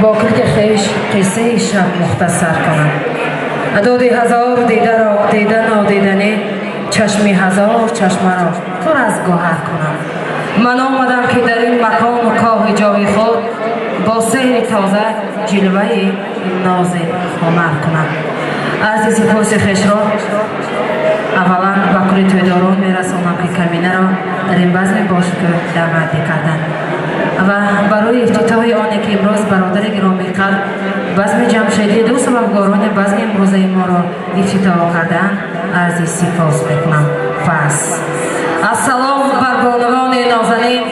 Бо килки хеш қиссаи шаб мухтасар кунам. Доди ҳазор дидаро дида нодиданӣ, чашми ҳазор чашмаро пур аз гӯҳар кунам. Ман омадам, ки дар ин макону коҳи ҷои худ бо сеҳри тоза ҷилваи нози ҳунар кунам. Арзи сипоси хешро аввалан ба кулли тӯйдорон мерасонам, ки каминаро дар ин базми бошукӯҳ даъват мекарданд ва барои ифтитоҳи оне ки имрӯз бародари гиромиқадр базми ҷамшедӣ ду сабабгорони базми имрӯзаи моро ифтитоҳ кардаанд, арзи сипос мекунам. Пас ассалом бар бонувони нозанин,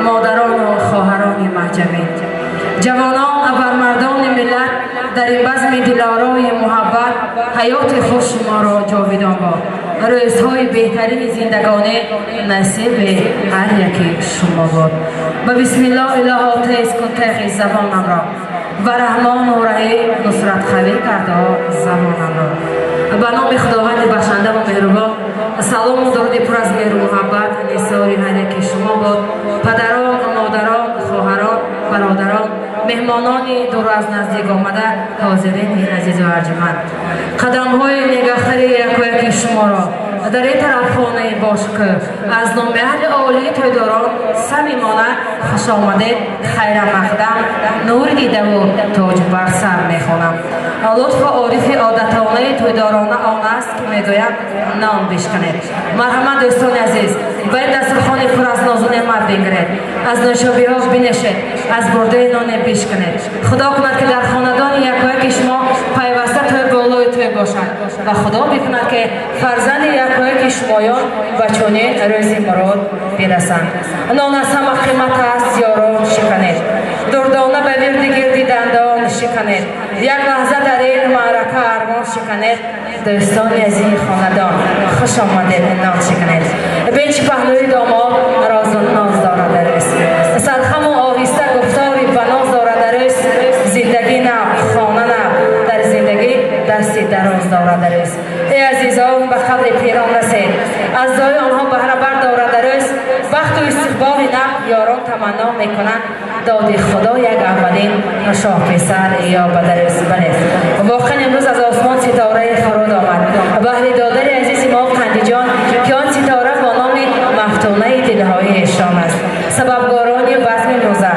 модарону хоҳарони маҳҷабин, ҷавонон, абармардони миллат. Дар ин базми дилорои муҳаббат ҳаёти хуш шуморо ҷовидон бод, рӯзҳои беҳтарини зиндагонӣ насиби ҳар яки шумо бод. Ба бисмиллоҳ, илоҳо, тез кун теғи забонамро ва раҳмону раҳим нусрат қавӣ кардо забонамро. Ба номи Худованди бахшанда ва меҳрубон, салому дуруди пур аз меҳру муҳаббат нисори ҳар яки шумо бод. Падарон, модарон, хоҳарон, бародарон, меҳмонони дуру аз наздик омада, ҳозирини азизу арҷуманд, қадамҳои негахтари якояки шуморо дар ин тараф хонаи бошукӯҳ аз номи аҳли олии тӯйдорон самимона хушомадед, хайрамақдам, нури дидаву тоҷ бар сар мехонам. Лутфу орифи одатонаи тӯйдорона он аст, ки мегӯянд нон бишканед. Марҳамат, дӯстони азиз, ба ин дастурхони пур аз нозу неъмат бингиред, аз нӯшобиҳо бинешед, аз бурдаи ноне бишканед. Худо кунад, ки дар хонадони якояки шумо пайваста тӯй болои тӯй бошад ва Худо бикунад, ки фарзанди якояки шумоён ба чунин рӯзи мурод бирасанд. Нон аз ҳама қимат аст, ёрон, шиканед. Дурдона ба вирди гирди дандон шиканед. Як лаҳза дар ин маърака армон шиканед. Дӯстони азизи хонадон, хуш омадед, нон шиканед. Бенчи паҳлӯи домод розу ноз дорад дар рӯз, сархаму оҳиста гуфтори ба ноз дорад дар рӯз. Зиндагӣ нав, хона нав, дар зиндагӣ дасти дароз дорад дар рӯз. Эй азизон, ба қадри пирон расед, аз дуои онҳо баҳра бардорад дар рӯз. Бахту истиқболи нав ёрон таманно мекунанд, доди Худо як аввалин шоҳписар ё ба дар рӯз. Бале, воқеан имрӯз аз осмон ситораи фуруд омад баҳри додари азизи мо Қандиҷон, ки он ситора бо номи мафтунаи дилҳои эшон аст. Сабабгорони базми имрӯза,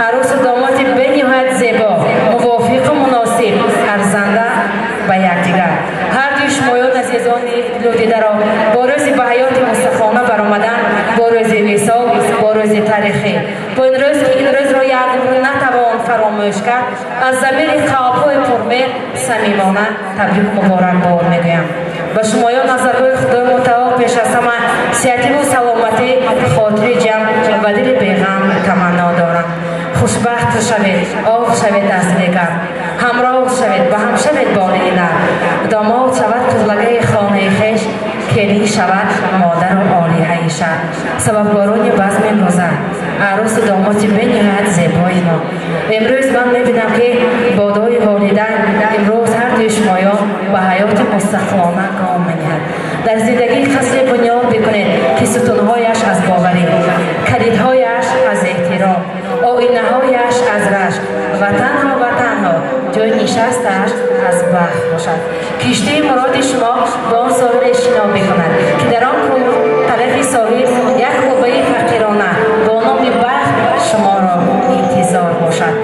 арӯсу домоди бениҳоят зебо, мувофиқу муносиб, арзанда ба якдигар, ҳардуи шумоён азизони дилудидаро бо рӯзи ба ҳаёти мустақона баромадан, бо рӯзи висол, бо рӯзи таърихӣ, бо ин рӯз, ки ин рӯзро як натавон фаромӯш кард, аз замири қалбҳои пурмеҳр самимона табрику муборакбод мегӯям. Ба шумоён аз даргоҳи Худои мутаол пеш аз ҳама сиҳативу саломатӣ, хотири ҷамъ ва дили беғам таманно дорам. Хушбахт шавед, оғ шавед аз дигар, ҳамроҳ шавед, ба ҳам шавед болини нар. Домод шавад қиблагаи хонаи хеш, келин шавад модару олиҳаи шаҳр. Сабабгорони базми имрӯза, арӯсу домоди бениҳоят зебои мо, имрӯз ман мебинам, ки бо дуои волидайн имрӯз ҳардуи шумоён ба ҳаёти мустақилона гом мениҳад. Дар зиндагӣ қасре бунёд бикунед, ки сутунҳояш аз боварӣ, калидҳояш аз эҳтиром, оинаҳояш аз рашк ва танҳо ва танҳо ҷои нишастааш аз бахт бошад. Киштии муроди шумо ба он соҳиле шино бикунад, ки дар он тарафи соҳил як қуббаи фақирона бо номи бахт шуморо интизор бошад.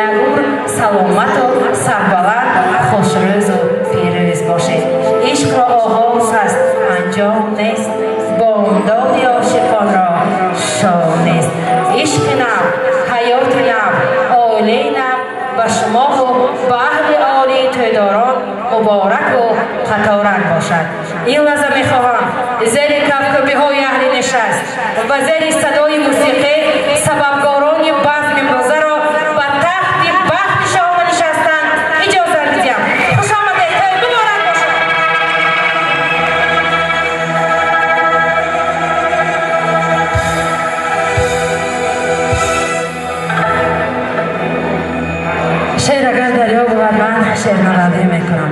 Як умр саломату сарбаланд, хушрӯзу пирӯз бошед. Ишқро оғоз аст, анҷом нест, бомдоди ошиқонро шом нест. Ишқи нав, ҳаёти нав, оилаи нав ба шумову ба аҳли олии тӯйдорон мубораку қаторак бошад. Ин лаҳза мехоҳам зери кафкӯбиҳои аҳли нишаст ва зери садои мусиқӣ сабабгорони базми имрӯзаро ба тахти бахти шоҳона нишастан иҷозат бидиҳам. Хушомадед, тӯй муборак бошад. Шеър агар дарё бувад, ман шеърнавардӣ мекунам.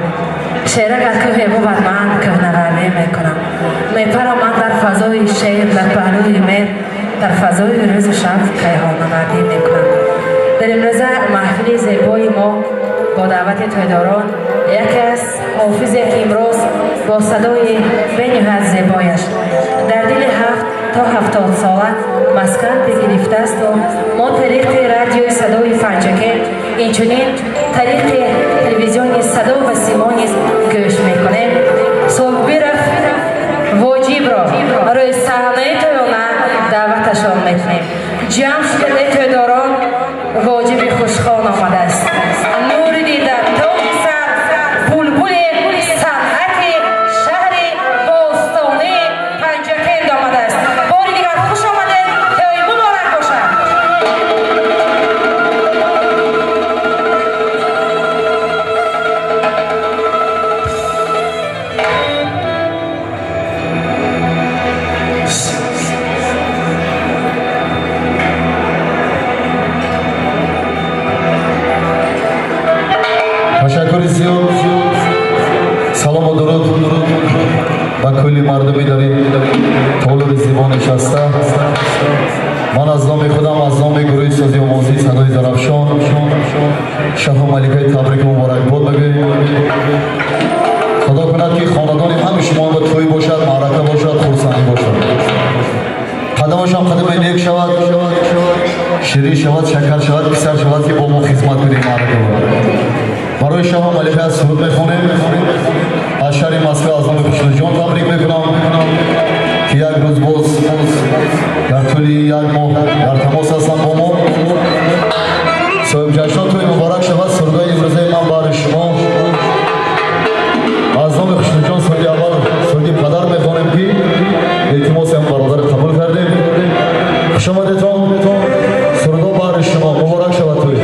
Шеър агар кӯҳе бувад, ман кӯҳнавардӣ мекунам. Мепарам ман дар фазои шеър, дар паҳлӯи меҳр, дар фазои рӯзу шаб кайҳоннавардӣ мекунам. Дар имрӯза маҳфили зебои мо бо даъвати тӯйдорон яке аз ҳофизе ки имрӯз бо садои бениҳоят зебояш дар дили 7 то 70 сола маскан бигирифтаасту мо тариқи радиои садои Панҷакент, инчунин тариқи телевизиони Садо ва Симо низ гӯш мекунем. Собиров Воҷибро рӯи саҳнаи тӯёна даъваташон мекунем. Ҷамъ шудани тӯйдорон Воҷиби хушхон омадааст. Нури дида, тоҷи сар, булбули санъати шаҳри бостонии Панҷакент омадааст. Бори дигар хуш омадед, тӯй муборак бошад. Ташаккури зиёд. Салому дуруд ба кулли мардуми дар ин толори зебо нишаста. Ман аз номи худам, аз номи гурӯҳи сози овозии Садои Зарафшон шаҳу маликаи табрику муборакбод мегӯем. Худо кунад, ки хонадони ҳами шумо ба тӯй бошад, маърака бошад, хурсандӣ бошад, қадамашон қадами нек шавад, ширин шавад, шакар шавад, писар шавад, ки бо мо хизмат кунем. Маърака барои шаҳу малика аз суруд мехонем. Аз шаҳри Москва аз номи Хушнудҷон табрик мекунам, ки як рӯз боз дар тӯли як моҳ дар тамос ҳастанд бо мо. Соҳибҷашнон, тӯй муборак шавад. Сурудои имрӯзаи ман баҳри шумо аз номи Хушнудҷон суруди аввал, суруди падар мехонем, ки илтимосам бародар қабул кардем. Хушомадетон, сурудо баҳри шумо, муборак шавад тӯй.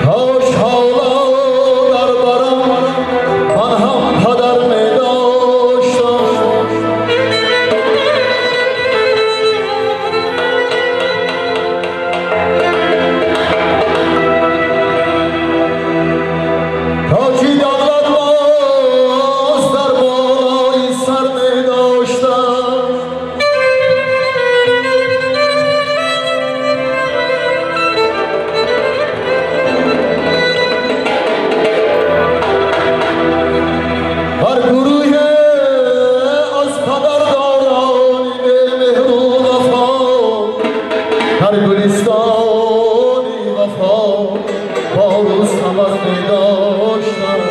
Кош ҳоло дар барам ман ҳам падар медоштам, тоҷи давлат боз дар болои сар медоштам. Бар гурӯҳе аз падардорони бемеҳру вафо дар гулистони вафо бору самар медоштам.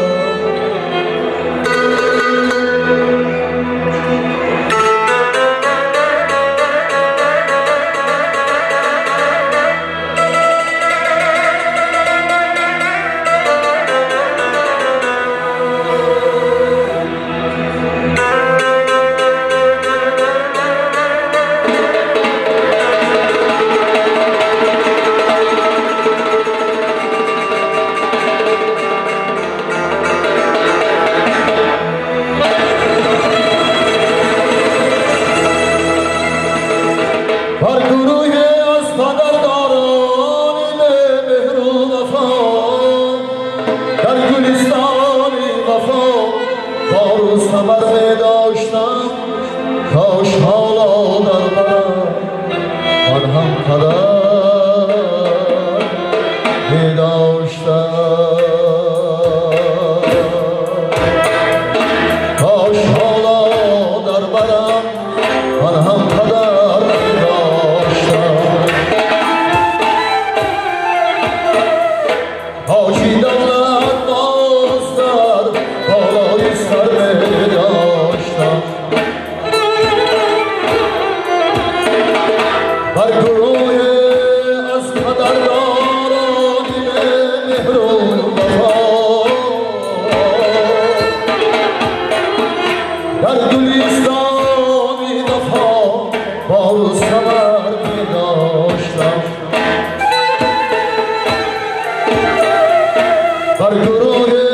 Бар гурӯҳе аз падардорони бемеҳру вафо дар гулистони вафо бору самар медоштам. Кош ҳоло дар барам ман ҳам падар медоштам. Кош ҳоло дар барам ман ҳам падар медоштам. Тоҷи давлат боз дар болои сар медоштам. Бар гурӯҳе аз падардорони бемеҳру вафо дар гулистони вафо бору самар медоштам. Бар гурӯҳе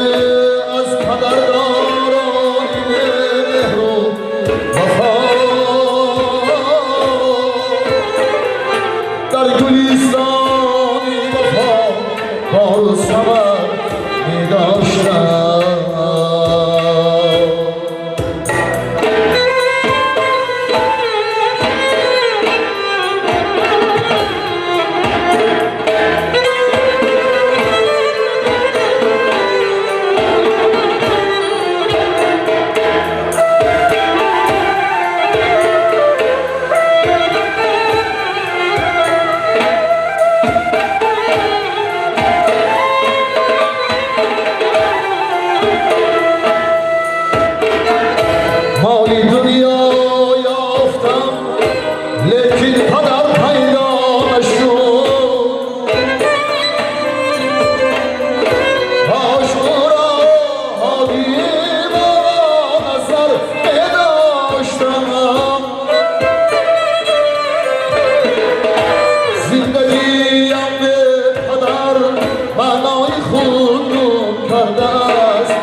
маънои худ гум кардааст.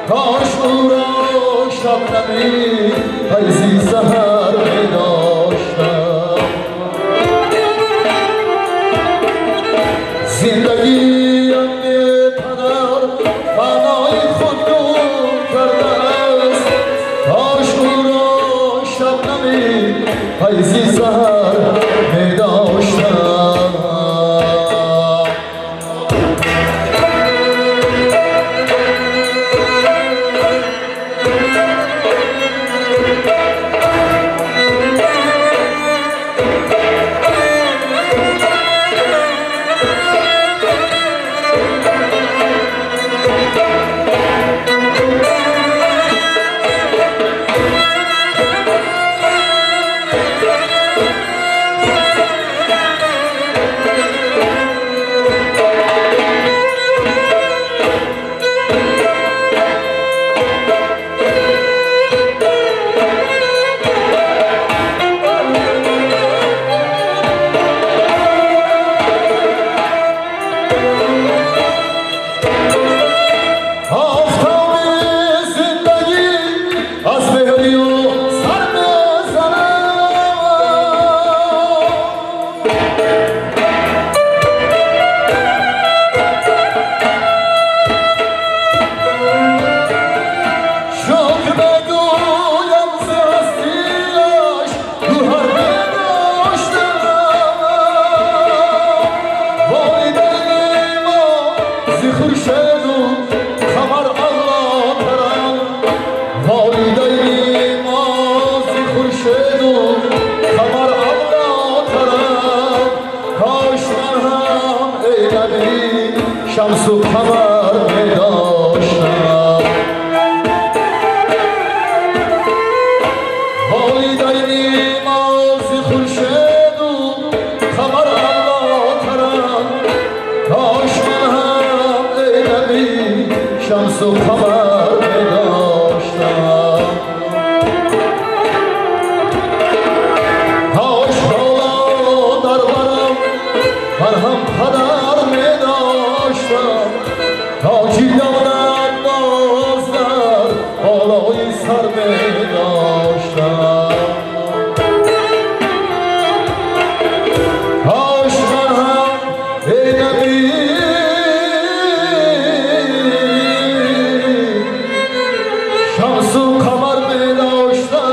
Кош ӯро шабнами файзи саҳар медоштам. Зиндагиам бепадар маънои худ гум кардааст. Кош ӯро шабнами файзи саҳар медоштам. شمس و قمر می‌داشتم. والدین ما ز خورشید و قمر اعلی‌ترند. کاش من هم ای نبی شمس و قمر می‌داشتم. کاش حالا در برم من هم پدر می‌داشتم. تا کی داند باز در بالای سر می‌داشتم. کاش من هم ای نبی شمس و قمر می‌داشتم.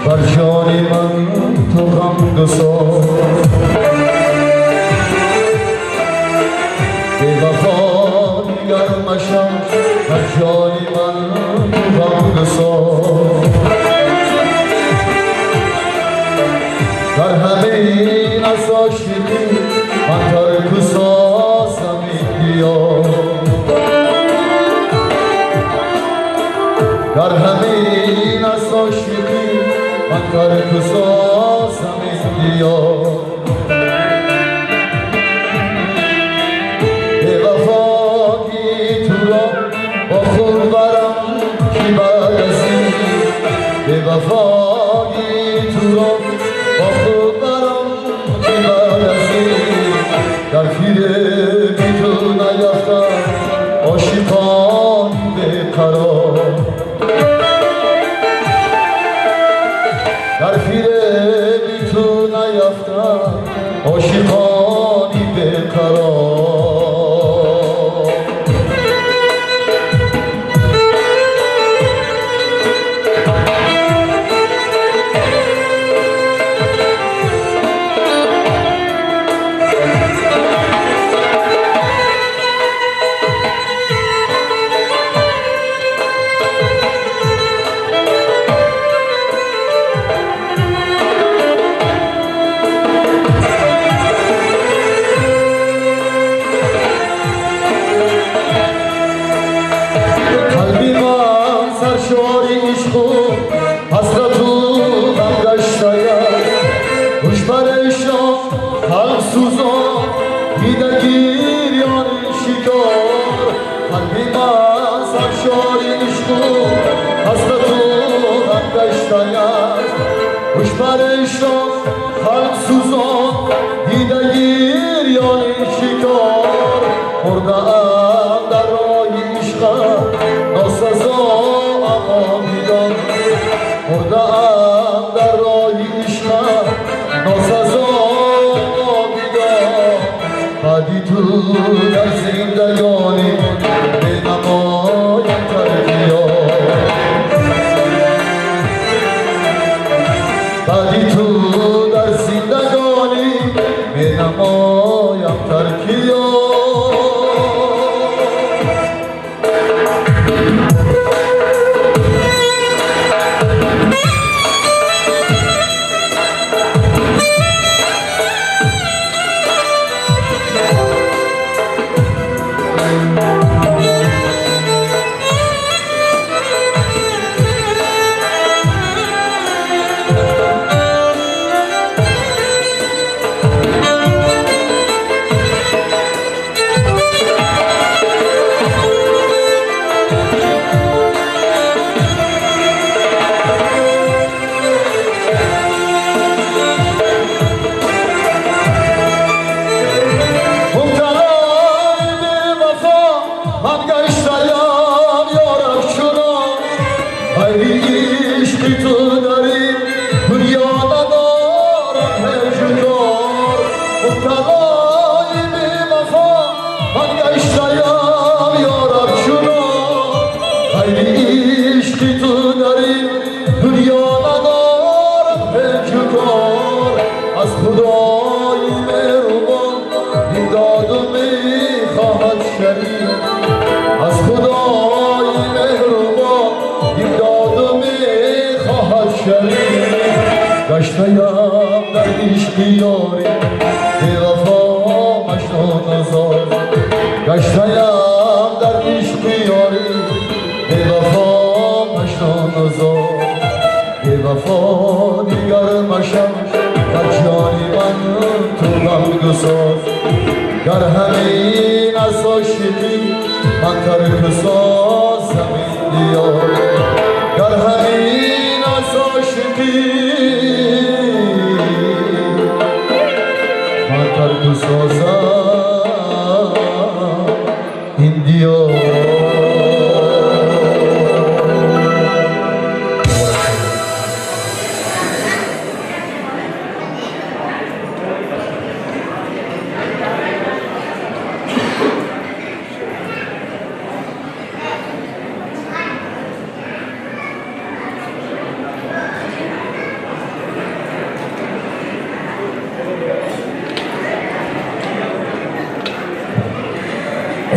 بر جان من تو غم گسار، بی وفا دیگر مشو بر جان من تو غم گسار. در همه این از عاشقی من ترک سازم این دیار. در همه این از عاشقی من ترک سازم این دیار. به وفایی تو را با خود برم کی بعد از این. به وفایی تو را با خود برم کی بعد از این. در پیر بی تو نیفتم عاشقان به قرار. Саршори ишқу ҳасрату ғам гаштаям, ҳуш парешон, қалб сӯзон, дида гирёни шикор. Қалби ман саршори ишқу ҳасрату ғам гаштаям, ҳуш парешон, қалб сӯзон, дида гирёни шикор. Мурдаам дар роҳи ишқам, носазо, аммо бидон. Мурдаам дар роҳи ишқам, носазо, аммо бидон. Баъди ту дар зиндагонӣ менамоям тарки ёр. Баъди ту дар зиндагонӣ менамоям тарки ёр. Мубталои бевафо ман гаштаям, ёраб, чунон. Ғайри ишқи ту дар ин дунё надорам ҳеҷ кор. Мубталои бевафо ман гаштаям, ёраб, чунон. Ғайри ишқи ту дар ин дунё надорам ҳеҷ кор. Аз Худои меҳрубон имдоду мехоҳад шарик. Аз Худои меҳрубон имдоду мехоҳад шарик. Гаштаям дар ишқи ёри бевафо маҷнуназор. Гаштаям дар ишқи ёри бевафо маҷнуназор. Бевафо дигар машав, дар ҷони ман ту ғамгусоз. Гар ҳамин аз ошиқӣ ман тарк созам ин диёр. Гар ҳамин аз ошиқӣ ман тарк созам ин диёр.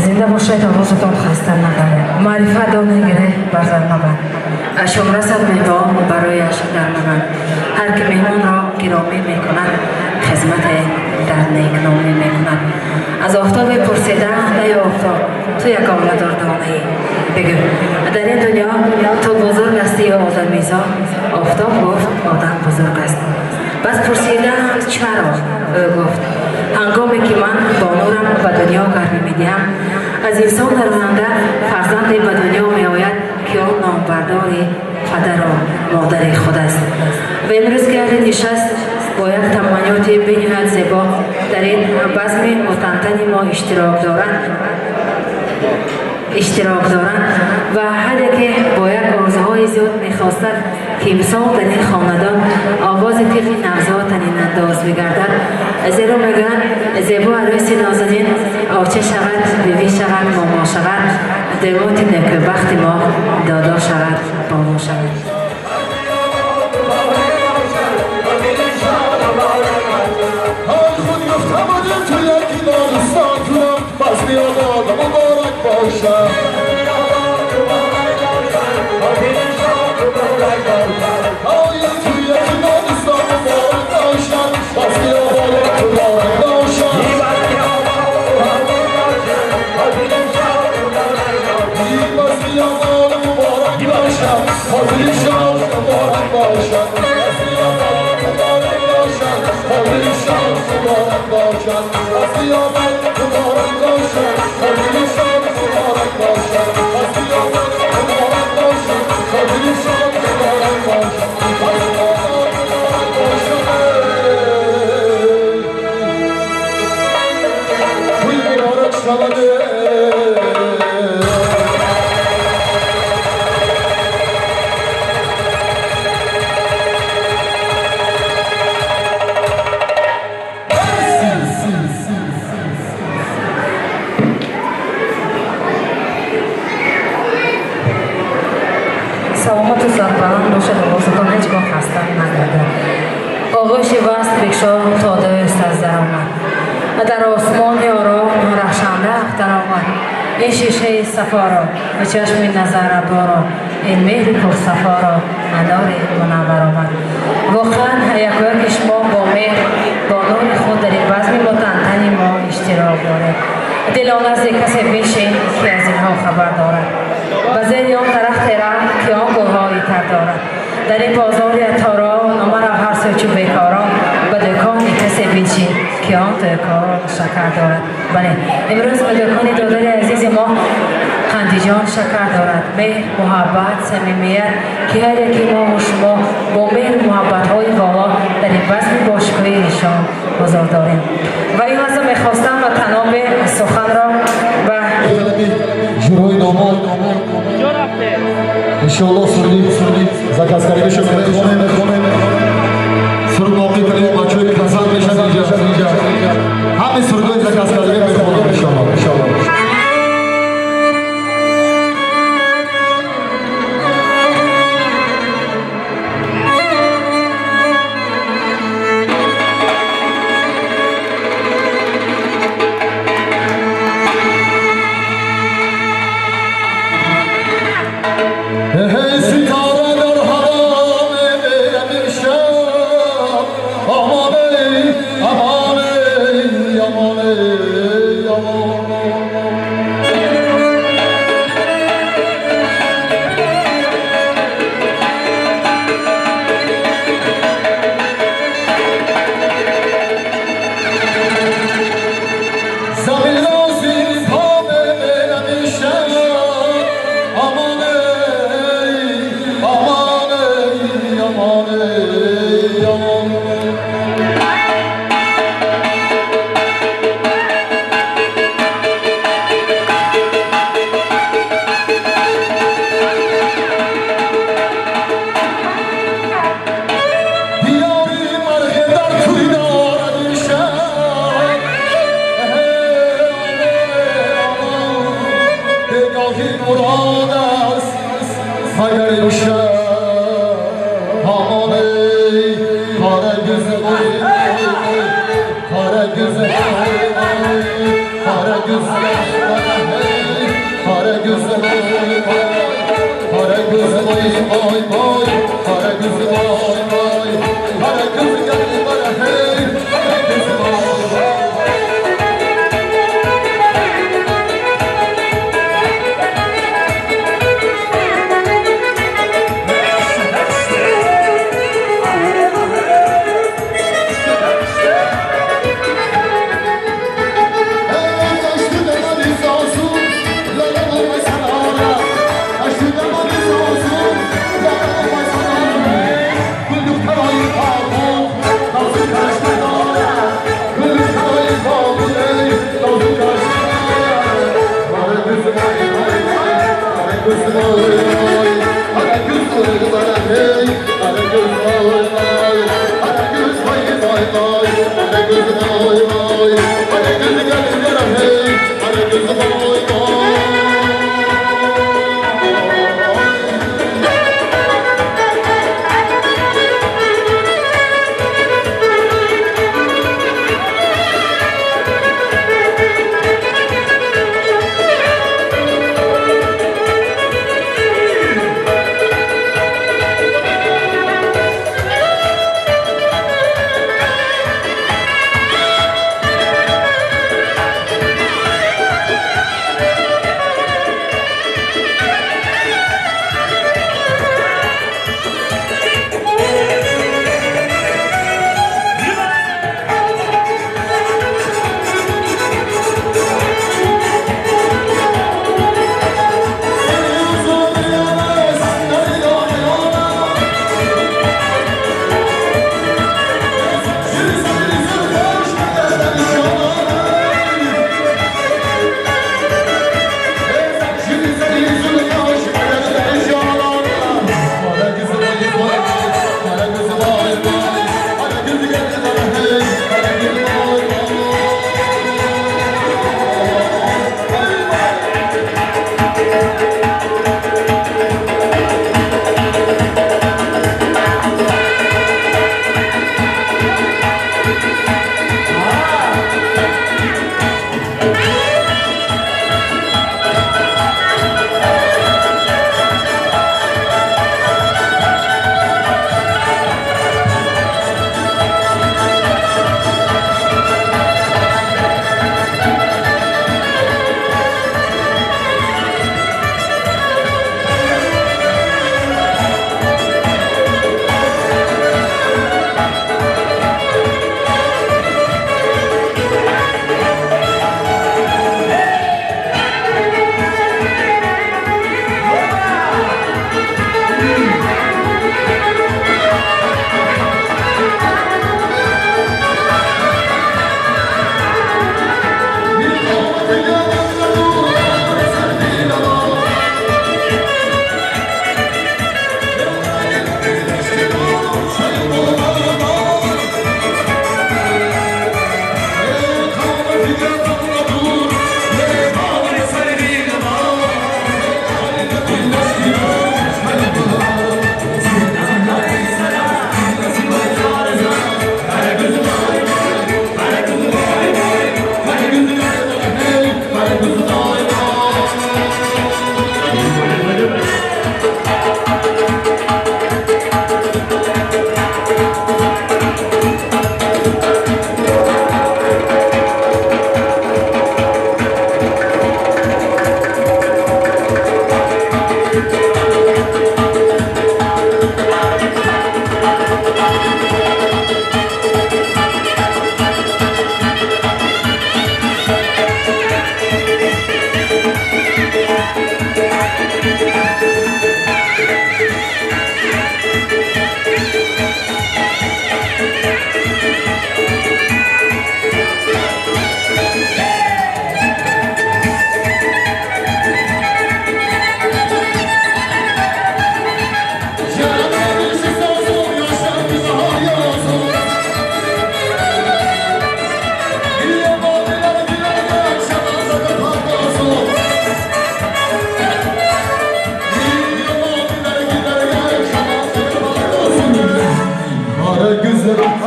Зинда бошед, овозатон хаста набарад. Маърифат доне гире бар зан мабанд, ашом расад меҳмон барояш дар мабанд. Ҳар ки меҳмонро гиромӣ мекунад, хизмате дар некномӣ мекунад. Аз офтобе пурсиданд: эй офтоб, ту ягона дурдонаӣ, бигӯ, дар ин дунё ту бузург ҳастӣ ё одамизод? Офтоб гуфт: одам бузург аст. Бас пурсиданд: чаро? Ӯ гуфт: ҳангоме ки ман бо нурам ба дунё гармӣ медиҳам, аз инсон дар оянда фарзанде ба дунё меояд, ки он номбардори падару модари худ аст. Ва имрӯз ки аҳли нишаст бо як таманниёти бениҳоят зебо дар ин базми мутантани мо иштирок доранд ва ҳар яке бо як орзуҳои зиёд мехостад, ки имсол дар ин хонадон овози тифли навзод танинандоз бигардад. Зеро мегӯянд, зебо арӯси нозанин оча шавад, бибӣ шавад, момо шавад, демоти некӯбахти мо додо шавад, бобо шавад. Худ гуфта будем, ту яки нодустон кунам, базми обод муборак бошад. Ой, ту яки нодустон муборак бошад, базми обод муборак бошад. Базми обод муборак. Хотири шод муборак бошад, муборак бошад, хотири шод муборак бошад, зиёфат муборак бошад, хотири шод муборак бошад, зиёфат муборак бошад, хотири шод муборак бошад, муборак бошад. Туй муборак шавад. Саломату сарбаланд бошад, овозатон ҳеҷ гоҳ хаста нагардад. Оғӯши васт бикшо то дӯст аз дар омад, дар осмони ором рахшанда ахтар омад. Ин шишаи сафоро ба чашми назар аброро, ин меҳри пурсафоро анори мунаввар омад. Воқеан якояки шумо бо меҳр, бо нури худ дар ин базми ботантани мо иштирок доред. Дило назди касе бишин, ки аз инҳо хабар дорад. Ба зери он дарахте рафт, ки он гулҳои тар дорад. Дар ин бозори торон омарав ҳар сӯ чу бекорон, ба дӯкони касе биншин, ки он дӯкон шакар дорад. Бале, имрӯз ба дӯкони додари азизи мо Қандиҷон шакар дорад. Меҳр, муҳаббат, самимият, ки ҳар яки мо шумо бо меҳру муҳаббатҳои воло дар ин базми бошукӯҳи нишон ҳузур дорем. Ва ин лаҳза мехостам ва таноби суханро ба ҷурҳои домод иншоалло суруди заказ кардагиша мехонем. Суруд боқӣ кардем, бачаҳои касал мешавад инҷа. Ҳамин сурудҳои заказ кардагӣ мехонем иншоалло, иншоалло.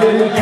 Thank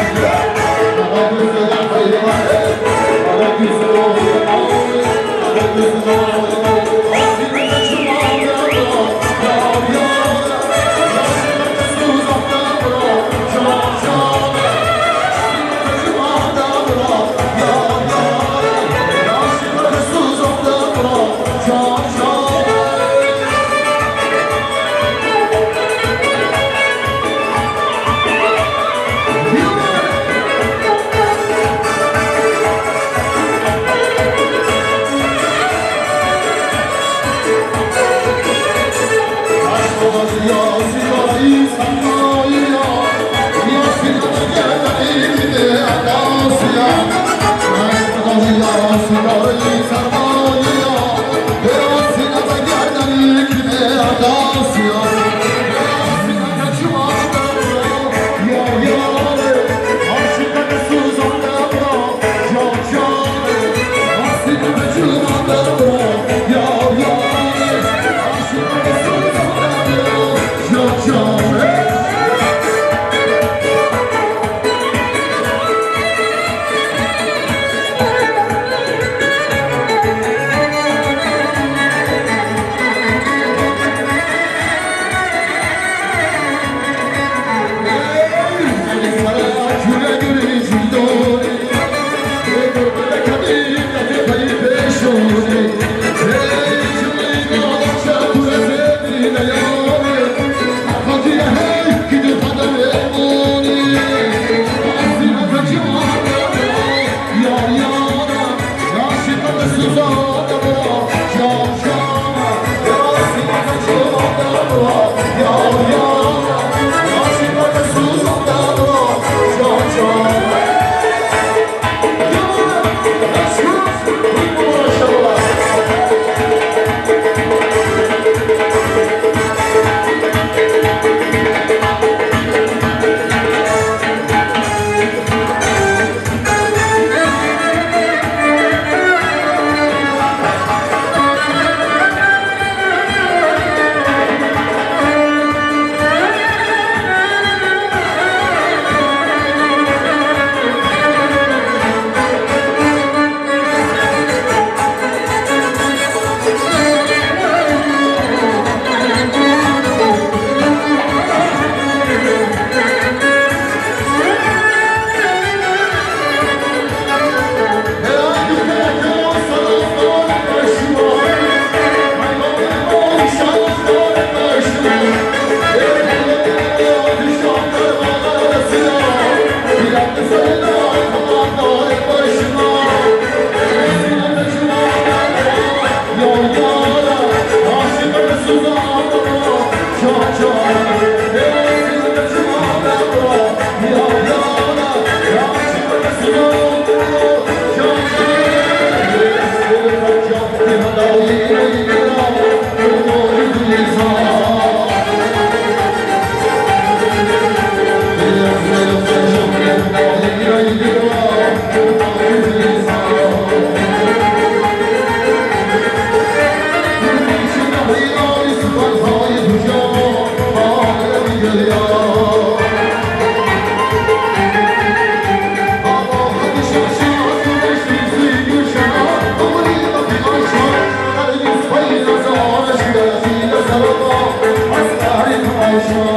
you.